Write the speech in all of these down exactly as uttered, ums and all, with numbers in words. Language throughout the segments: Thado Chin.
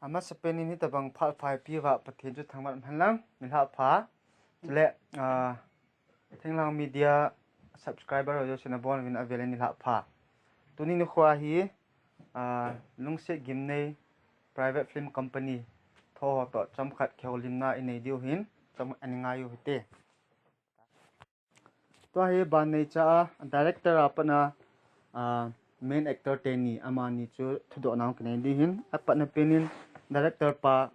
Amasapen in hitabang phat pha eipeuva Pathen chu thangvah hen lang, nilhah pha. Chule, ah, Thinglhang Media subscriber ho jouse nabonchauvin avel in nilhah pha. Tuni nikho hi, ah, Lungset Gimnei Private Film Company tho ho toh chomkhat kihoulimna inei diu ahin, chomkhat ana ngai u hite. Tua hi ban neicha a director a pat a, ah, main actor teni amani chu thudohna kinei ding ahin, apatna pen in director pa,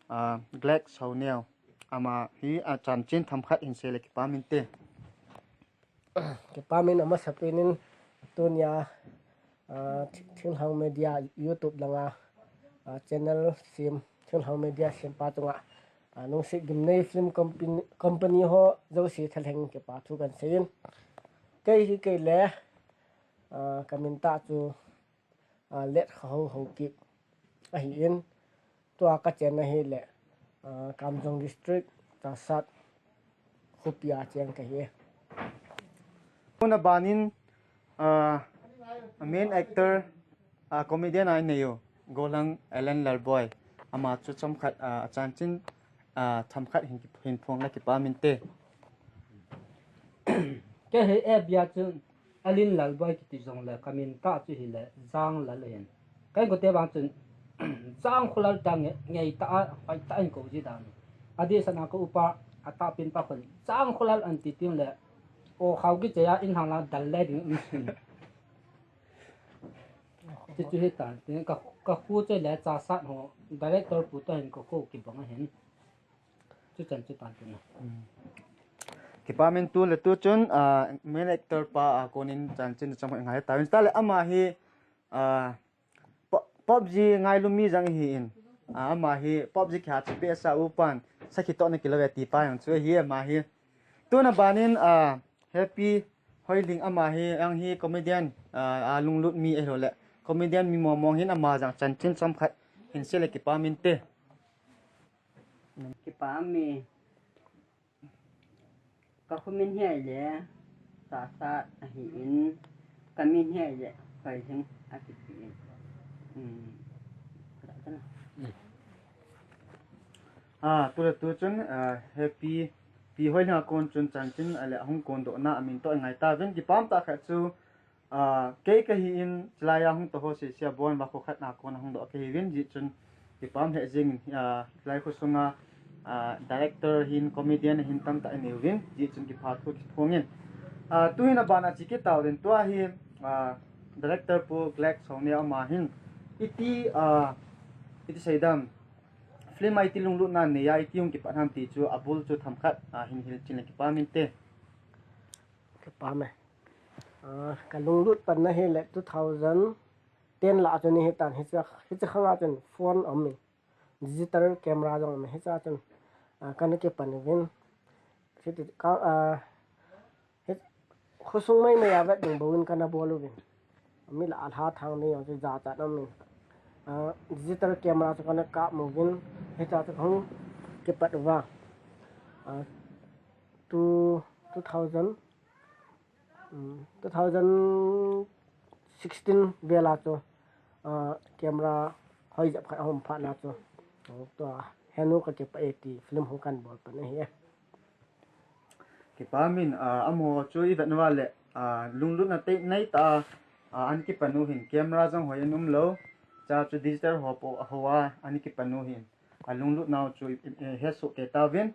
ah, Glack Soneo, ama hi achanchin themkhat hin sei le kipah inte. Kipah in, amasapen in tunia, ah, Thi-, Thinglhang Media YouTube langa, ah, channel sem, Thinglhang Media sempa chunga, ah, Lungset Gimnei Film Company, Company ho jouse thalheng kipathu kahin seiyin. Kei hi kei le, ah, kamin tah chu, ah, Letkhaho Haokip ahin, tua kachenna hi le, ah, Kamjong District, Chassad khopi a cheng kahi. Tuna ban in, ah, main actor, ah, comedian a inei u, Golhang Alan Lalboi, ama chu chomkhat, ah, achanchin, ah, themkhat hin, hin phong le kipah inte. Kei hi abia chu Alan Lalboi kiti jongle kamin tah chu hile Janglal ahin. Ka inkote vang chun Jangkholal tia nge-, ngeitah a, hoitah a hin kou ji dan. Adeh sanga ka upa, atahpen pa khun Jangkholal ahin ti teng le, o khao kichai a in hang la dal le ding um sin. Chuchu hitan, tin ka, ka khu chu le Chassad ho, director pu toh hin ka khu kibang ahin. Chuchan chutan tin. Hmm. Kipah in tu le tu chun, ah, main actor pa a kon in chanchin chomkhat ngai tauvin. Tale ama hi, ah, P-, PUBG ngailu mi jong ahin. Ah, ama hi PUBG khat chu pesa upan, sakhi toh na kilo ve ti pa jong chu ahi ama hi. Tuna ban in, ah, Happy Hoilhing ama hi, jong hi comedian, ah, a lunglut mi ahilou le comedian mi mong mong ahin, ama jong chanchin chomkhat hin sei le kipah inte. Kipah e. Ka kho min hi ahile Chassad ahin, ka min hi ahile Hoilhing akiti in. Hmm. Ah, tu le tu chun, ah, Happy Pi Hoilhing a kon chun chanchin ahile ahung kondohna amin toh i ngai tauvin, kipah tah khat chu, ah, kei kahi in, chulai a hung toh ho sese a bon va kho khat a kon a hung doh kahiuvin, hijeh chun kipah lheh jeng in, ah, chulai kho sunga, ah, director ahin, comedian ahin tamtah inei uvin, hijeh chun kipathu kiphong in. Ah, tuhin aban a che kit tauvin, tua hi, ah, director pu Glack Soneo ama hin, iti, ah, iti seidam, film a iti lunglutna nei a, iti hung kipat ham ti chu abul chu themkhat, ah, hin hilchen le kipah inte. Kipah e. Ah, ka lunglut panna hile two thousand ten lah a chun ahitan, hiche, hiche khang a chun phone aum in, digital camera jong aum in, hiche a chun, ah, kana kipan uvin. Hiti ka, ah, hi, khosung mai mai a vet ding bou in kana bol uvin. Mi lah a lha thang ding jong chu jachat aum in. Ah, digital camera chu kana kap uvin. Hiche a chu kahung kipat uva. Ah, two, two thousand, um, two thousand sixteen vel a chu, ah, camera hoi jep khat ahung phat na chu, ah, tua Henu Ka Kipah E ti film hung kana bol pan ahi e. Kipah in, ah, amaho chu i vet uva le, ah, lunglutna tei nei tah a, ah, ana kipan u ahin, camera jong hoi ana um lou, cha chu digital ho po, ho a ana kipan u ahin, ah, lunglutnau chu i, i, i hesoh kei tauvin.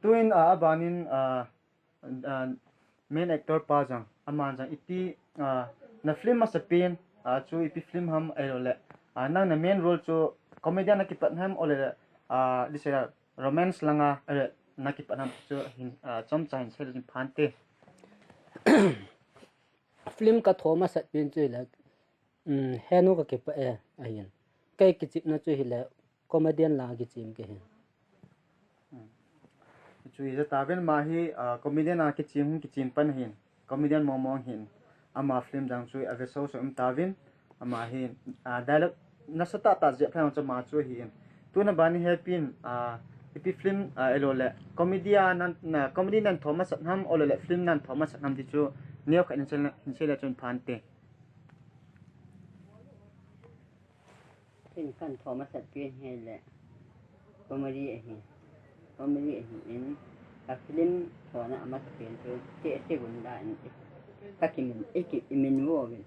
Tuin, ah, aban in, ah, ah, main actor pa jong, aman jong iti, ah, na film masapen, ah, chu ipi film ham ahilou le, ah, nang na main role chu comedian a kipat ham ahilou le, ah, this, ah, romance langa, eh, na kipat ham chu hin, ah, chomcha hin sei le chun pha inte. Film ka tho masat pen chu hile, um, Henu Ka Kipah E ahin. Kei kichepna chu hile comedian la kichem kahi. Hmm. Chu hijeh a tauvin ama hi, ah, comedian a kichem hung kichem pan ahin. Comedian mong mong ahin. Ama film jong chu ave soh soh um tauvin. Ama hi, ah, dialogue nasatah tah jep lheh jong chu ama chu ahin. Tuna ban hi Happy in, ah, ipi film, ah, ahilou le comedy a nan, na, comedy nan tho masat ham ahilou le film nan tho masat ham ti chu neokhat hin sei le, hin sei le chun pha inte. Ken kan tho masat pen hi le comedy ahi. Comedy ahi in, ka film thona amasa pen chu Tehsi Gunda in ka kimin, i ki, i min vo vin.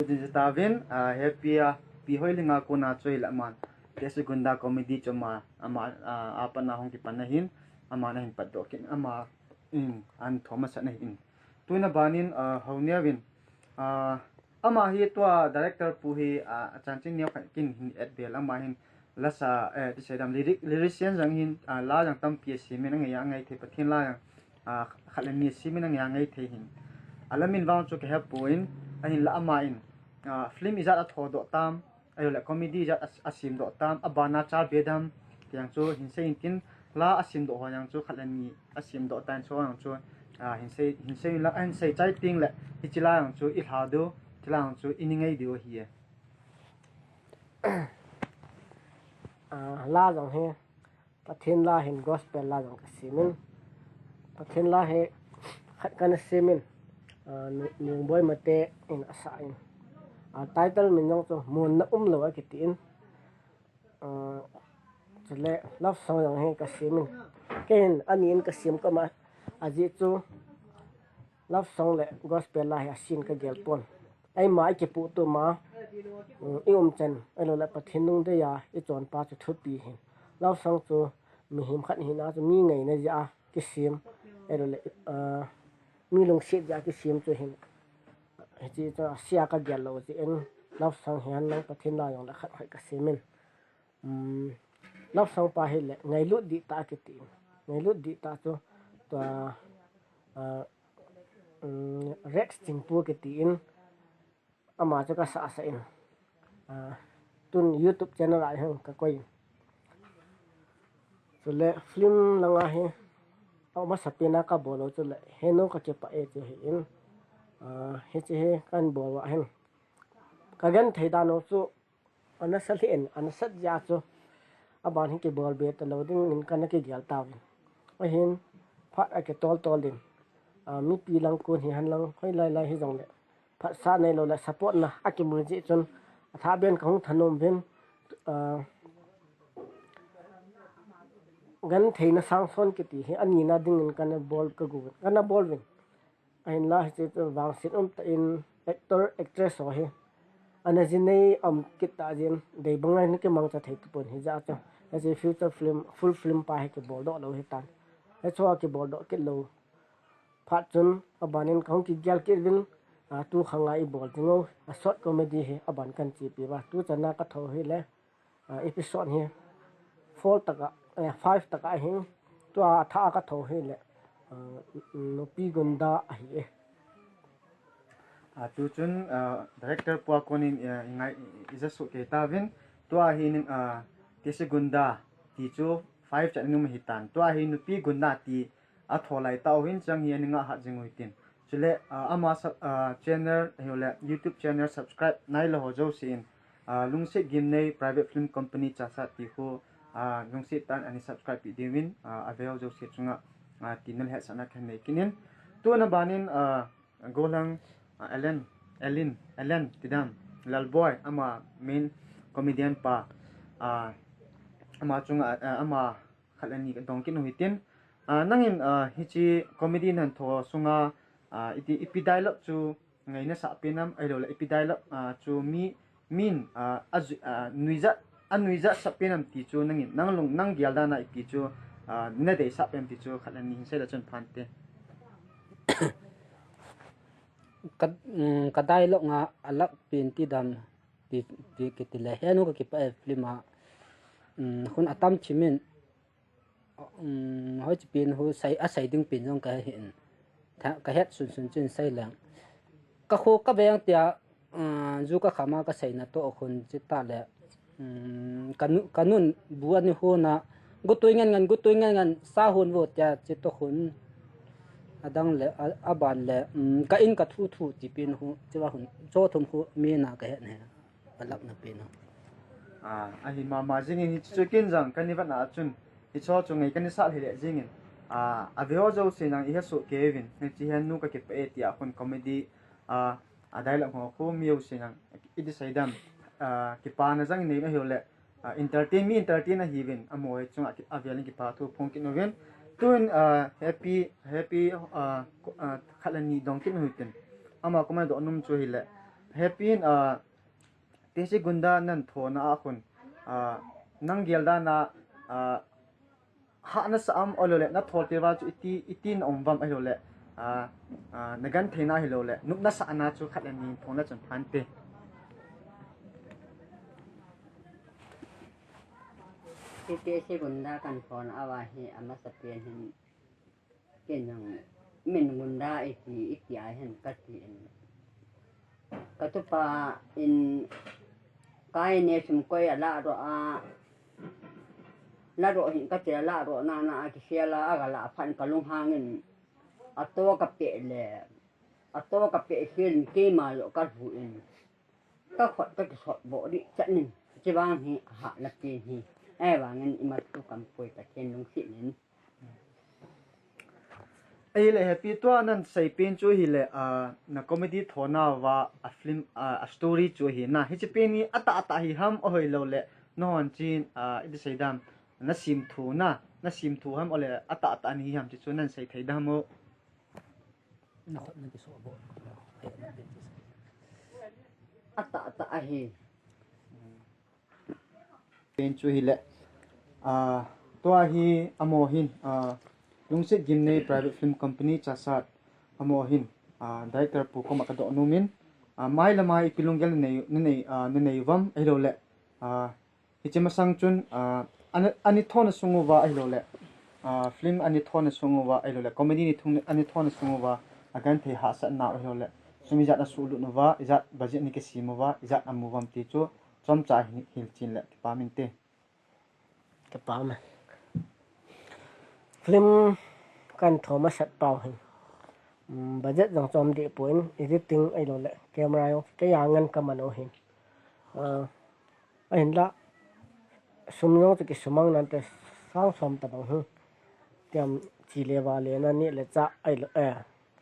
Din se ta vin, a, Happy a, Pi Hoiling a kona chu i la man. Tehsi Gunda comedy chu ama, ama, a, a pat na hung kipan ahin, ama na hin pat doh kin, ama in an tho masat na hin. Tuna banin, a, Haonia vin, a, ama hi tua director pu hi, a, a chanchin neo khat kin hin et bel ama hin lasa, eh, ti sei dam lyric, lyrician jang hin, a, la jang tampi a simin a ngai a ngai thei Pathen la jang, a, khat le ni simin a ngai a ngai thei hin. A la min vang chu ka he poi, ahin la ama in, a, film ijat a tho doh tam, ahilou le comedy ijat a, a sim doh tam, a bana Char Bedam, tiang chu hin sei in tin, la a sim doh ho jang chu khat le ni a sim doh tan chu jang chu, a, hin sei, hin sei la, hin sei chai ting le, hichi la jang chu i hla diu, hichi la jang chu i ni ngai diu ahi e. A, la jang hi, Pathen la hin gospel la jong ka simin. Pathen la hi khat kana simin. A, Ni-, Ningboi Mate in asa in. A, title min jong chu Mun Na Um Lou a kiti in. A, chule love song jong hi ka simin. Kei hin ani in ka sim kama ajeh chu love song le gospel la hi asin ka gel pon. Eima i kipu tu ma, um, i um chan, ahilou le Pathen nung dei a, i chon pa chu thupi hin. Love song chu mihem khat hina chu mi ngaina jeh a kisim, ahilou le, ah, mi lungset jeh a kisim chu hin. Hichi chu asia ka gel lou jeh in, love song hi hen lang Pathen la jong le khat khat ka simin. Um, love song pa hi le, Ngailut Dihtah kiti. Ngailut Dihtah chu, tua, ah, um, Rex Chingpu kiti in, ama chu ka sa sa in. Ah, tun YouTube channel a hin ka koi. Chule film langa hi, a masapen a ka bol u chu le, Henu Ka Kipah E chu hi in. Ah, hichi hi kan bol u ahin. Ka genthei dan u chu, Ana sa lheh in, ana sat jeh chu. Aban hi kibol be talou ding in kana kigel tauvin. Ahin, phat a kitol tol din. A, mipi lang kon hi hen lang, hoilai lai hi jong le. Phatsah neilou le support na a kimu jeh chun. Athah ben ka hung thanom uvin. A, gentheina sangson kiti hi ani na ding in kana bol ka gu uvin. Kana bol uvin. Ahinla hiche chu vangset umtah in actor, actress ho hi ana jinei um kit tah jeh in, dei banga ana kimangcha thei tapon hijeh chun, hiche feature film, full film pa hi kibol doh lou hitan. Hicheho kibol doh kit lou phat chun, aban in kahung kigel kit uvin, a, tu khanga ibol ding u, a short comedy hi aban kan chepi uva. Tu chana ka tho hi le, a, episode hi four tah a, eh, five tah a hin, tua athah a ka tho hi le, a, Nupi Gunda ahi e. A, tu chun, a, director pa konin, a, i ngai, i, i ja soh kei tauvin, tua hi nin, a, Tehsi Gunda ti chu five chan in um ahitan. Tua hi Nupi Gunda ti a tho lai tah u hin chang hi ani ngah hat jing u hitin. Chule, a, ama sa-, a, channel, ahilou le YouTube channel subscribe nailou ho jouse in, a, Lungset Gimnei Private Film Company Chassad ti khu, a, lungset tah in ani subscribe peh diuvin, a, aveu jouse chunga, a, tina le hetsahna kahin nei kit in. Tuna ban in, a, Golang, a, Alan, Alin, Alan, tidam, Lalboi, ama main comedian pa, a, ama chunga, a, ama khat le ni ka dong kit u hitin. A, nangin, a, hiche comedy nan tho sunga, a, iti, ipi dialogue chu ngaina sah pen am, ahilou le ipi dialogue, a, chu mi, min, a, a ju-, a, nuijat, a nuijat sah pen am ti chu nangin, nang lung, nang gel dan a ipi chu, a, na deisah pen am ti chu khat le ni hin sei le chun phante. Ka, um, ka dialogue nga a lak pen tidam ti, ti kiti le, Henu Ka Kipah E film a, um, hun atam chimin, um, hoiche pen hu sei, asei ding pen jong ka he in. Tha, ka het sun sun chun sei leng. Ka kho ka veng tia, uh, ju ka khama ka seina toh khun chi ta le, um, ka nu, ka nun bu ani hon a, gotui ngen ngen, gotui ngen ngen, sa hon vo tia chi toh khun. Adang le, a, aban le, um, ka in ka thu thu ti pen hu, chi va hun, cho thum khu mi na ka het ne. Alak na pen u. A, ahi mama jing in hichu kin jong, kani vat na chun, hicho chu ngai kani sah lheh lheh jing in. A, aveu jouse nang i he soh kei uvin, hiche Henu Ka Kipah E tia khun comedy, a, a dialogue ho khu mi jouse nang, iti seidam, ah, kipana jang inei ahilouleh, ah, entertain, mi entertain ahiuvin, amaho hi chunga ki-, avelin kipa thu phong kit uvin. Tun, ah, Happy, Happy, ah, ko-, ah, khat le ni dong kit uhitin. Ama koma doh nom chu hileh, Happy in, ah, Tehsi Gunda nan thona a khun, ah, nang gel dan a, ah, hahna sa am ahilouleh, na thol tiva chu iti, iti na um vam ahilouleh, ah, ah, na gentheina ahilouleh, nopna sahna chu khat le ni phong le chun phante. Tehsi Gunda kan thona a hi amasapen hin, ken jong min Gunda iti, iti a hin kati in. Katupa in kai ne sum koi alah doh a, lah doh hin kati alah doh nana a kisel a, aga lah phat in kalunghang in, ato kapeh le, ato kapeh khel in keima joh kalhu in, kakhut kakisot boh dih chat in, chuvang hi ahahna pen hi. Ahivangin imat tu kampoi Pathen lungset in. Ahileh Happy, tua nan seipen chu hileh, ah, na comedy thona uva a film, ah, a story chu hi na. Hiche pen hi atah atah hi ham ahilouleh, nahon chin, ah, iti seidam, na simthu na, na simthu ham ahilouleh atah atah ni ham ti chu nan sei thei dam o. Na khut na kiso bo. Atah atah ahi. Pen chu hileh, ah, tua hi amaho hin, ah, Lungset Gimnei Private Film Company Chassad, amaho hin, ah, director pu koma kadoh nom in, ah, mailam a ipi lunggel nanei, nanei, ah, nanei uvam ahilouleh, ah, hiche masang chun, ah, ana, ana thona sung uva ahilouleh, ah, film ana thona sung uva ahilouleh, comedy ni thung, ana thona sung uva, agenthei hahsatna ahilouleh, sum ijat nasuhlut uva, ijat budget nakisem uva, ijat amu uvam ti chu, chomcha hi, hilchen le kipah inte. Kipah e. Film kan tho masat pau hin, um, budget jong chom deh poi, editing ahilouleh camera jong kei a ngen kaman u hin. Ah, ahinlah sum jong chu kisumang nante sang som tabang hi. Tiam chi le va le na ni le cha ahilou, eh,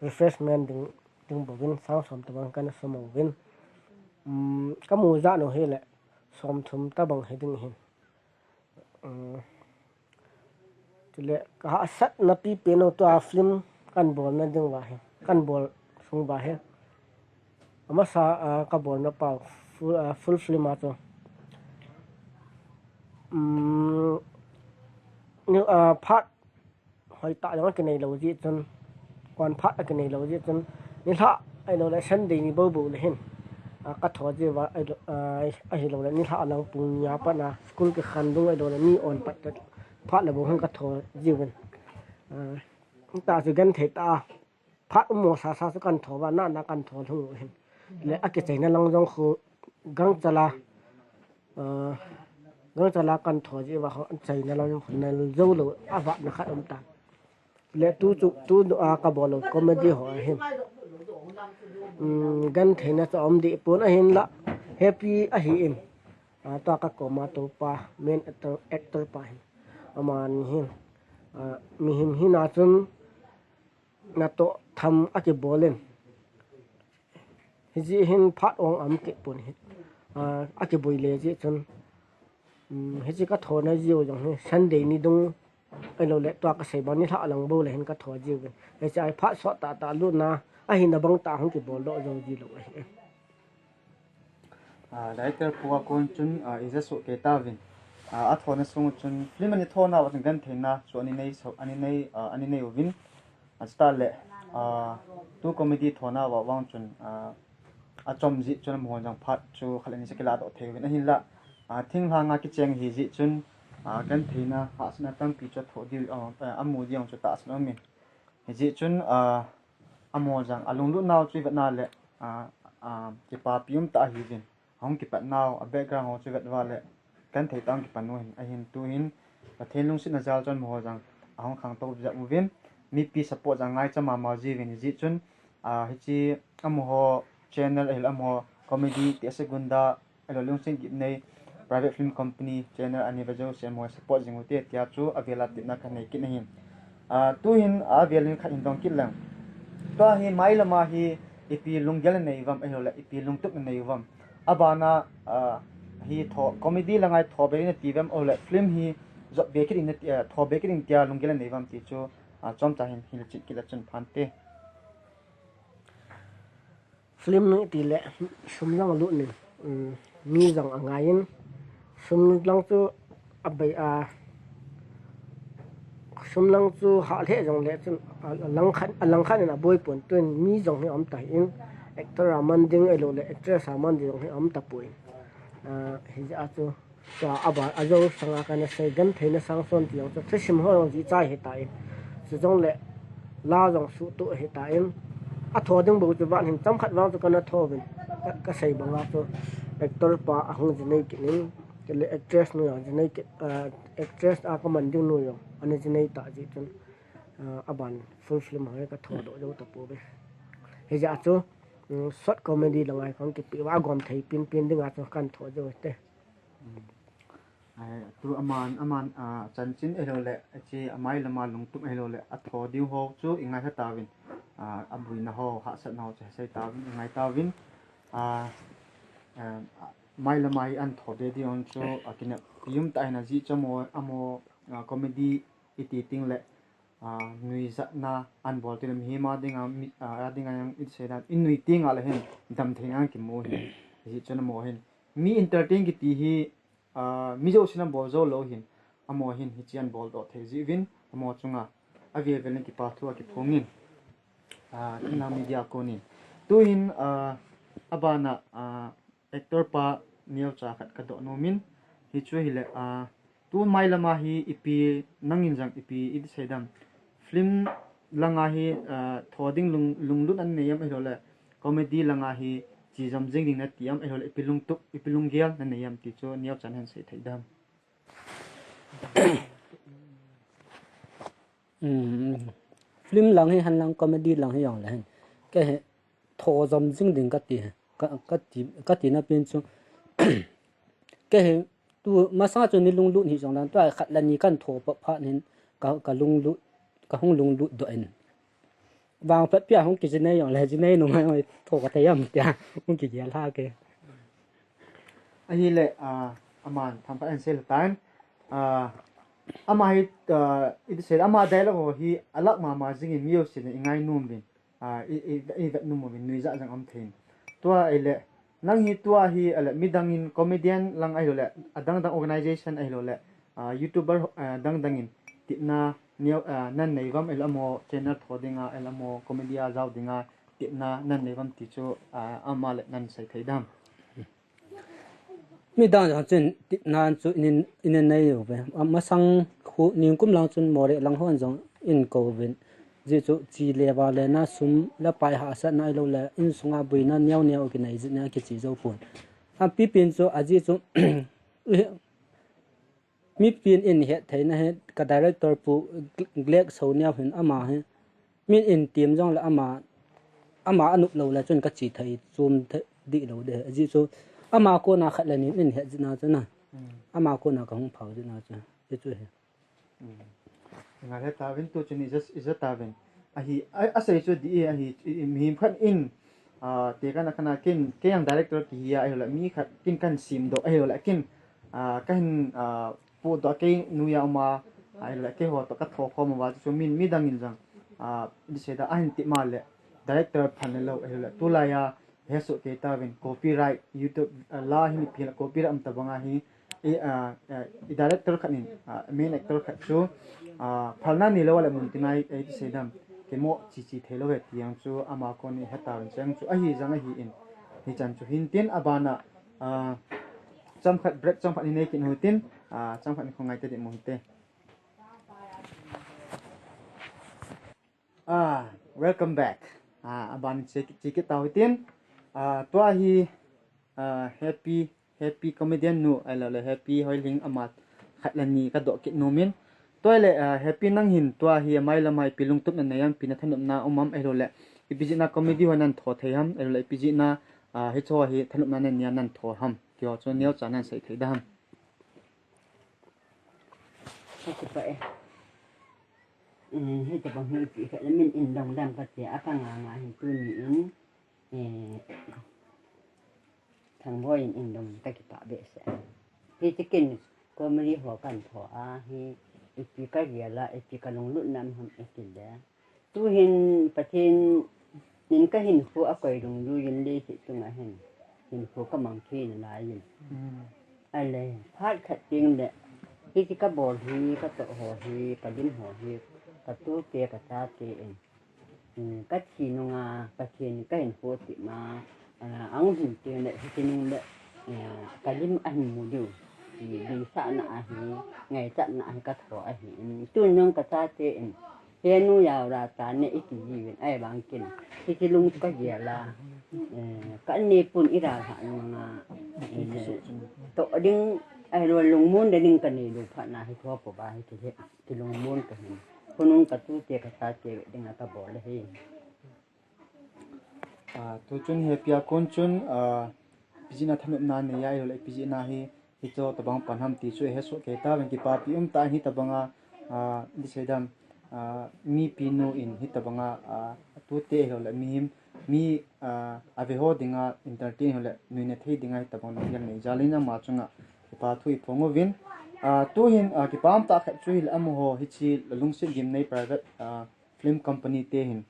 refreshment ding, ding bouvin sang som tabang kana sum uvin. Um, kamu jat u hileh som thum tabang hi ding hin. Um, chule kahahsatna pipen u tua film kan bolna ding uva hi, kan bol sung uva hi. Amasa, ah, kabolna pau full, ah, full film a chu, um, ni, ah, phat hoitah jong akinei lou jeh chun, kon phat akinei lou jeh chun, nilhah ahilouleh Sunday ni bou bou le hin, ah, katho jiuva ahilou, ah, ahilouleh nilhah lang pung ni a pat a school kikhen ding ahilouleh mi on pat phat le bou hin katho jiuvin. Ah, tah chu genthei tah a phat ummo sasa chu kan tho uva, nana kan tho lhung u hin. Le akichaina lang jong khu gangchal a, ah, gangchal a kan tho jiuva khu achaina lang jong khu nal jou lou, avatna khat um tan. Le tu chu, tu a kabol u comedy ho ahin. Um, gentheina chu aum deh pon ahinlah, Happy ahin. Ah, tua kakoma toupa, main actor, actor pa hin. Amani hin, ah, mihem hina chun natoh tham akibol in. Hijeh hin phat ong aum kit pon hin. Ah, akiboi le jeh chun, um, hiche kathona jiu jong hi Sunday ni dung ahilouleh tua kasei bang nilhah lang bou le hin katho jiuvin. Hiche a hi phat sot tah tah lutna ahina bang tah hung kibol doh jou ji lou ahi. Ah, director pu a kon chun, ah, ija soh kei tauvin. Ah, athona sung chun film ana thona uva chun gentheina chu ana nei so, ana nei, ah, ana nei uvin. Achutah le, ah, tu comedy thona uva vang chun, ah, achom jeh chun amaho jong phat chu khat le ni chu kilah doh thei uvin ahinlah. Ah, thinglhang a kicheng ahi jeh chun, ah, gentheina hahsatna tampi chu athoh diu, ah, eh, amu diu chu tahsan aumin. Hijeh chun, ah, amaho jong alunglut nau chu ivet na le, ah, ah, kipapi um tah ahiuvin. Ahung kipat nau, a background ho chu ivet uva le, genthei tah a hung kipan u hin, ahin tu hin, Pathen lungsetna jal chun amaho jong ahung khangtou jep uvin, mipi support jong angaicha mama jiuvin hijeh chun, ah, hiche amaho channel ahilou amaho comedy Tehsi Gunda, ahilou Lungset Gimnei Private Film Company channel ana ve jouse amaho support jing ute tia chu avel a tepna kanei kit ahi. Ah, tu hin avel in khat hin dong kit leng. Tua hi mailam a hi ipi lunggel nanei uvam, ahilouleh ipi lungtup nanei uvam. Abana, ah, hi tho, comedy langa hi tho be in nati uvem, ahilou le film hi jop be kit in nati, ah, tho be kit in tia lunggel nanei uvem ti chu, ah, chomcha hin, hin chih kit le chun phante. Film nati le sum jong alut in, um, mi jong angai in, sum lang chu abai a, sum lang chu hah lheh jongle chun, a, alang khat, alang khat in aboi pon, tun mi jong hi aum tan, actor a man ding ahilou le actress a man ding jong hi aum tapon. A, hijeh a chu, tua aba, ajou sanga kana sei genthei na sang son ti jong chu, thusim ho jong jihcha hi tan. Chujongle, la jong suhtoh hi tan. Atho ding bou chu van hin chomkhat vang chu kana tho uvin. Ka, kasei banga chu, actor pa ahung jinei kit in, chule actress nu jong jinei kit, a, actress a kaman ding nu jong ana jinei ta jeh chun, ah, aban full film ho hi katho doh jou tapouve. Hijeh a chu, um, short comedy langa hi kahung kipe uva, agom thei penpen dinga chu kana tho jou te. Ai, tu aman, aman, ah, chanchin ahilou le, hiche amai lama lungtup ahilou le, atho diu ho chu ingaikha tauvin, ah, aboina ho, hahsatna ho chu hesei tauvin, ingai tauvin, ah, ah, mai lama hi ana tho be diu chu, ah, kineppi umtah in ajeh chu amaho, amaho, ah, comedy iti teng le, ah, nuijatna ana bol teng le mihem a dinga, mi, ah, a dinga jong iti sei dan, inui teng le hin damtheina ana kimu ahi. Hijeh chun amaho hin mi entertain kiti hi, ah, mi jousen abol jou lou hin, amaho hin hiche ana bol doh thei jeh uvin, amaho chunga avel vel in kipa thu akiphongin, ah, Thinglhang Media konin. Tuhin, ah, abana, ah, actor pa neocha khat kadoh nomin, hichu hile, ah, tu mai lama hi ipi, nangin jong ipi iti sei dem? Film langa hi, ah, tho ding lung, lunglut nanei am ahilou le, comedy langa hi chejom jing ding nati am ahilou le, ipi lungtup, ipi lunggel nanei am ti chu neocha nahin sei thei dem? Um, film lang hi hen lang, comedy lang hi jongle hen, kei hi tho jom jing ding kati, ka, kati, kati na pen chu, kei hi tu masanga chu nei lunglut hih jongle, tua khat le ni kana tho phat hin ka, ka lunglut, kahung lunglut doh in. Vangphat pia hung kijinei jongle, jinei nunga tho kathei am tia hung kigel lha kei. Ahile, ah, aman themkhat ahin sei lha tan. Ah, ama hi, ah, iti sei, ama dialogue ho hi alah mama jingin mi jousen ingai nom uvin. Ah, i, i, ivet nom uvin, nuijat jong aum thei in. Tua ahile, nang hi tua hi, ahile, midangin comedian lang ahilou le, adang dang organization ahilou le, ah, YouTuber, ah, dang dangin, tepna neo, ah, nanei uvem ahilou le amaho channel tho dinga, ahilou le amaho comedy a jao dinga, tepna nanei uvem ti chu, ah, ama le nahin sei thei dem? Midang jong chun tepna chu inin, inin nei uve. Amasang khu ningkum lang chun Moreh lang hon jong eikou uvin. Ajeh chu che le va le na, sum le pai hahsatna ahilou le insunga boina neo neo kinei jeh in akiche jou pon. Apipen chu ajeh chu mipin eihet theina hi ka director pu Glek Soneo hin ama hi min eitem jongle ama, ama anop lou le chun kache thei chom thei dih lou ding. Ajeh chu ama kona khat le ni eihet jeh na chu na. Hmm. Ama kona kahung phao jeh na chu. Hichu hi. Hmm. Ngai le tauvin tu chun ija, ija tauvin. Ahi, a, asei chu dih ahi, i, i, mihem khat in, ah, tekahna khat a ken, kei jong director kihi a, ahilou le mi khat ken kahin semdoh, ahilou le ken, ah, kahin, ah, pohdoh, kei noiya um a, ahilou le keiho toh katho khom uva, chu min midang in jong, ah, iti sei dem, ahin tep ma le, director phan le lou, ahilou le tulai a, hesoh kei tauvin, copyright, YouTube, ah, la hi mipi la copyright um tabang ahi, i, ah, ah, i director khat in, ah, main actor khat chu, ah, phalna neilou a le mun tina i, iti sei dem, kimoh che che theilou ahi ti jong chu ama kon ihet tauvin, chang chu ahi jong ahin, hichan chu hin tin, abana, ah, chomkhat break chomkhat inei kit u hitin, ah, chomkhat in khongai tading u hite. Ah, welcome back. Ah, aban che, che kit tau hitin. Ah, tua hi, ah, Happy, Happy comedian nu, ahilou le Happy Hoilhing ama khat le ni kadoh kit nomin. Tua le, ah, Happy nang hin tua hi amai lama ipi lungtup nanei am, ipi na thanopna um am, ahilou le ipi jeh a comedy ho nahin tho thei ham, ahilou le ipi jeh a, ah, hicho hi thanopna nanei a nahin tho ham, ti ho chu neocha nahin sei thei dem? Ka kipah e. Eh, hitabang hi ipi khat le min in dong dam kati a, apang nga nga hin tuni in, eh, Thangboiyin indong kakipah behseh. Hitichun comedy ho kahin tho a hi, ipi kagel a, ipi kalunglut nam ham itile. Tuhin Pathen in kahinkho akoi lunglut in leiset chunga hin hinkho kamang thei nalai in. Ale, phat khat teng le, hiti kabol hi, katoh ho hi, kalim ho hi, katute, kachate in. Kathi nunga, Pathen kahinkho tima, ahung hin teng le, hiti nung le, kalim ahin mu diu. Deisahna ahi, ngaichatna ahi, katho ahi. Tun jong kachate in, He nu, jaoda tane iti jiuvin, ahivang ken hiche lung chu kagel a, ka neh pon ira ha nunga, toh ding, ahilou lungmon ding kanei lou phat na hi thopouva hi, hiche lungmon kahin, khonung katute kachate dinga kabol ahi. Tuchun Happy a kon chun, ipi jeh a thanopna nei a, ahilou le ipi jeh a hi, hiche tobang pan ham ti chu ihesoh kei tauvin, kipapi umtah in hitobanga, iseidam, mipinu in hitobanga, atute ahilou le mihem, mi, aveho dinga entertain ahilou le nuina thei dinga hitobang lunggel nei jal in ama chunga kipa thu iphong uvin. Tuhin, kipa umtah khat chu hile amaho hiche Lungset Gimnei Private Film Company te hin,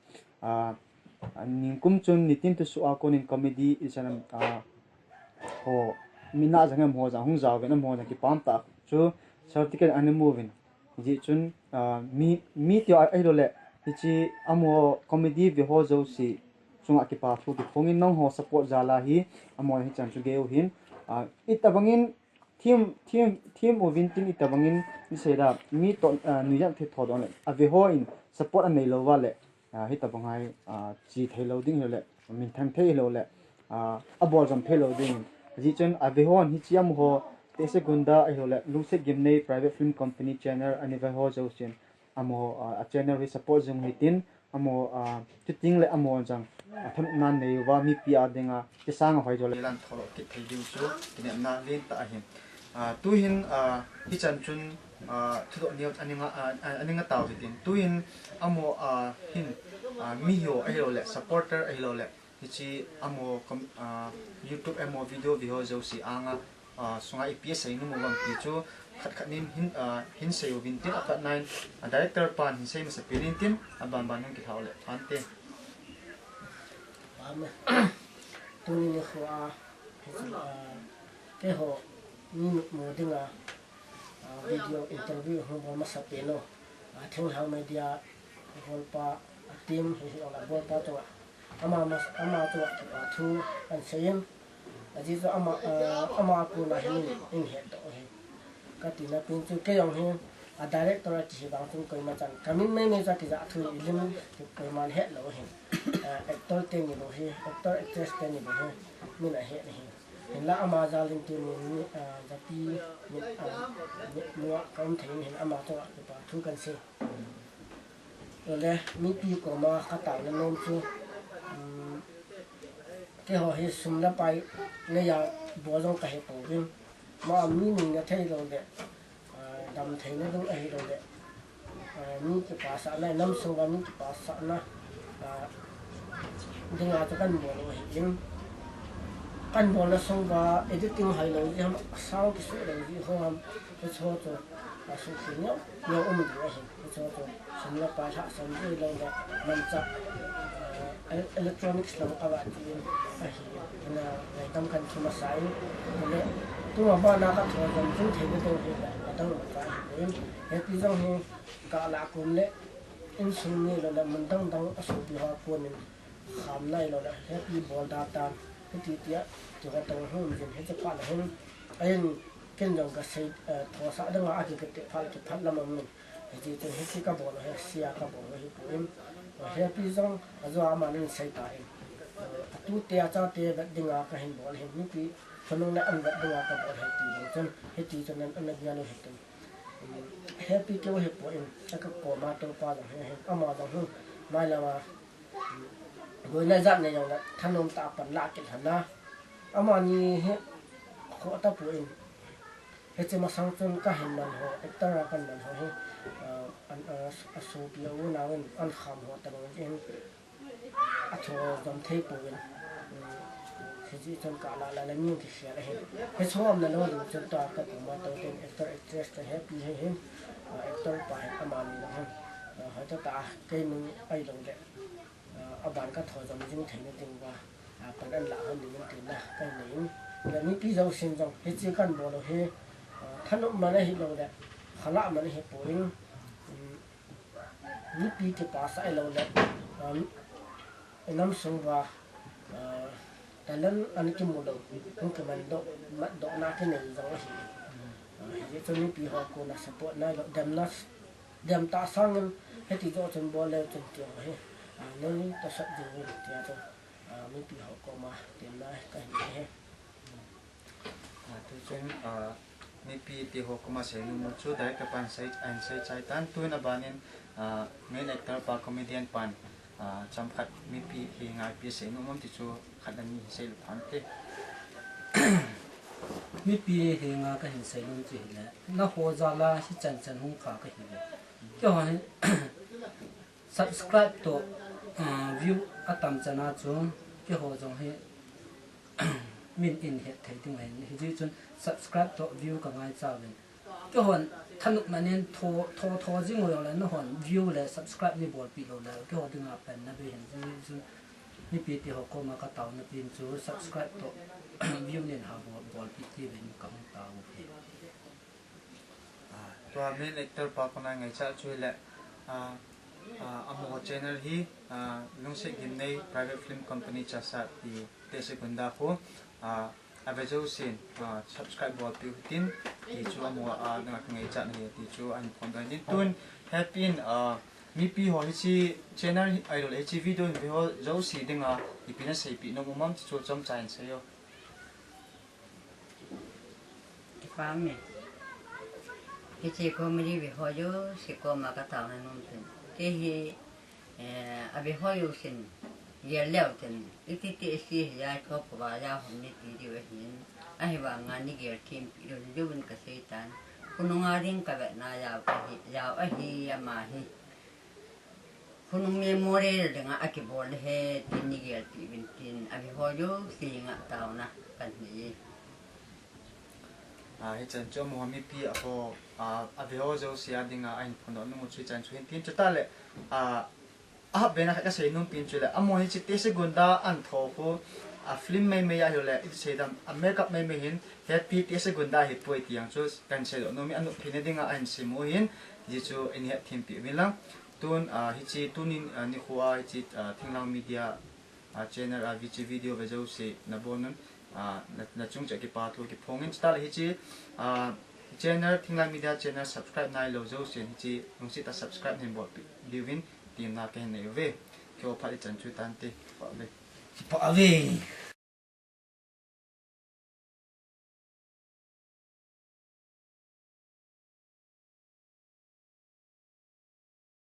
ningkum chun nitin thusoh a konin comedy ichan, ho, mi na jang amaho jang hung jaovin amaho jang kipa umtah chu certificate ana mu uvin. Hijeh chun, mi, mi tia ahilou le hiche amaho comedy veho jouse chunga kipa thu kiphongin nangho support jal a hi amaho hichan chu gei u hin, itobangin them, them, them uvin tin itobangin isei da mi toh, nuijat thei tho don le aveho in support anei louva le, hitobang hi, che thei lou ding ahilou le, minthang thei ahilou le, abol jom thei lou ding. Hijeh chun avehon hiche amaho Tehsi Gunda ahilou le Lungset Gimnei Private Film Company channel ana veho jousen amaho, a channel hi support jing u hitin, amaho, chuting le amaho jang, thanopna nei uva mipi a dinga kisang a hoi jo le lan tholo kit thei diu chu kinepna lentah ahi. Tuhin, hichan chun, thudoh neo aninga, aninga tao hitin. Tuhin amaho, hin, miho ahilou le supporter ahilou le hiche amaho YouTube amaho video veho jouse anga, sunga ipi asei nom uvem ti chu khat khat nin hin, hin sei uvin tin, apatna in, director pan hin sei masapen in tin, abanban hung kilha u le phante. Tuni nikho a, keiho mi mitmu dinga, video interview hung bol masapen u, Thinglhang Media bolpa, a team hi, hi, a bolpa chunga ama, ama chunga kipa thu kahin seiyin, ajeh chu ama, ama a kona hin eihetdoh u ahi. Katina pen chu kei jong hi, a director akihi vang chun koima chan kamin meimei chu akija thu ilim koiman hetlou ahi. Actor teni bou hi, actor actress teni bou hi min ahet ahi. Hinla ama jal in tuni, japi, mi, mi, mi a kaum thei in hin ama chunga kipa thu kahin sei. Chule mipi koma kataona nom chu, keiho hi sum le pai neiya bol jong kahipouvin, ama mi nuina thei lou le, damtheina ding ahilou le, mi kipasahna, inam sunguva mi kipasahna dinga chu kahin bol u ahin, kahin bolna sunguva editing hoilou jeh ham, sound kisuh lou jeh ho ham, hicheho chu asuhkhel neo neo um ding ahi. Hicheho chu sum le pai lhahsam jeh lou le manchah, electronics lang kava ti in ahi, ngaidam kahin thum masa in, chule tuma bana kathojom jing theina ding hile adang masa ahin, Happy jong hi kalah kom le insung mi lou le mun dang dang asopi ho a konin khamna ahilou le Happy bol da tan, hiti tia kihoutong hung jin, hiche phat le hin, ahin ken jong kasei, thosah dinga akikiteh phat le kiphat lam aumin, hiti chun hiche kabol u hi, sia kabol u ahipoi. Happy jong ajoa aman ahin sei tan, atute achate vet dinga kahin bol ahin, mipi khonung le an vet dinga kabol ahi ti jong chun, hiti chun ana gel u hitin. Happy keu hipoi, akakoma toupa jong hi ahin, ama jong hi mailam a boina ijat nei jongle thanom tah a pan lah kit lhon a, amani hi khoh tapoi. Hiche masang chun kahin man ho, actor a kahin man ho hi, asopi a unaovin ahin kham ho tobang in athojom thei pouvin, Hijeh chun ka lah lah le min kikhel ahi. Hiche hom na lou ding chun tua ka puma tou ten actor actress te Happy hi hin, ah, actor pa hin amani lou hin. Ah, hoitah tah a kei min ahilou le, ah, aban ka tho jom jing theina ding uva, ah, pan an lah hon ding in tin na ka nei in. Le mipi jousen jong hiche kan bol u hi, ah, thanop man ahilou le, khalah man ahipoi. Um, mipi kipasah ahilou le, um, inam sung uva, ah, talent ana kimu lou, hung kiman doh, mat dohna kinei jong ahi. Ah, hijeh chun mipi ho kona support na lou, demna, dem tah sangin hiti joh chun bol leu chun ti ho hi, ah, nei tosot ding uvin tia chu, ah, mipi ho koma temna ka hin nei e. Ah, tu chun, ah, mipi te ho koma seinom u chu director pan sei, ahin sei chai tan, tun aban in, ah, main actor pa comedian pan, ah, chomkhat mipi henga ipi seinom um ti chu khat le ni sei lou tan te. Mipi henga ka hin seinom chu hile, nangho jal a hichan chan hung kha ka hi le. Keiho hin subscribe toh, ah, view atam chan a chu keiho jong hi min in het thei ding ahin, hijeh chun subscribe toh view ka ngaicha uvin. Keihon thanop man in tho, tho, tho jing u jongle nahon view le subscribe nei bolpeh lou le keiho dinga panna bei ahin, hijeh chun mipi te ho koma ka taona pen chu subscribe toh view nei ha bol, bolpeh diuvin ka hung tao u ahi. Ah, tua main actor pa kona ngaichat chu hile, ah, ah, amaho channel hi, ah, Lungset Gimnei Private Film Company Chassad ti Tehsi Gunda khu, ah, ave jousen, ah, subscribe bolpeh u hitin, ti chu amaho, ah, danga ka ngaichat na ahi ti chu ahin phondoh in tin tun, Happy in, ah, mipi ho hiche channel hi ahilou le hiche video hin ve ho jouse dinga ipi na seipeh nom um am ti chu chomcha hin sei o. Kipah e. Hiche comedy ve ho jouse koma ka taona nom chu, kei hi, eh, ave ho jousen gel leu chun, iti ti isi hi jat ho kova ja hom ni ti diu ahin, ahivanga nei gel thempeh lou diuvin ka sei tan. Khonunga ding ka vetna jao ahi, jao ahi ama hi. Khonung memory dinga akibol ahi tin nei gelpeh uvin tin, ave ho jouse henga taona ka nei e. Ah, hichan chu amaho mipi a ho, ah, ave ho jouse a dinga ahin phondoh nom u chu hichan chu hin tin, chutah le, ah, ahat bena khat ka seinom pen chu le, amaho hiche Tehsi Gunda ahin tho khu, a film maimai ahilou le, iti seidam, a makeup maimai hin, Happy Tehsi Gunda ahipoi ti jong chu kahin seidoh nom in, anop theina dinga ahin sem u ahin, hijeh chun nei het thempeh uvin lang. Tun, ah, hiche tunin, ah, nikho a hiche, ah, Thinglhang Media, ah, channel a hiche video ve jouse nabonun, ah, na, nachung cheh a kipathu kiphongin, chutah le hiche, ah, channel, Thinglhang Media channel subscribe nailou jousen hiche lungset a subscribe neihin bolpeh diuvin temna kahin nei uve. Keiho phat ichan chu hitante, kipah uve. Kipah uve.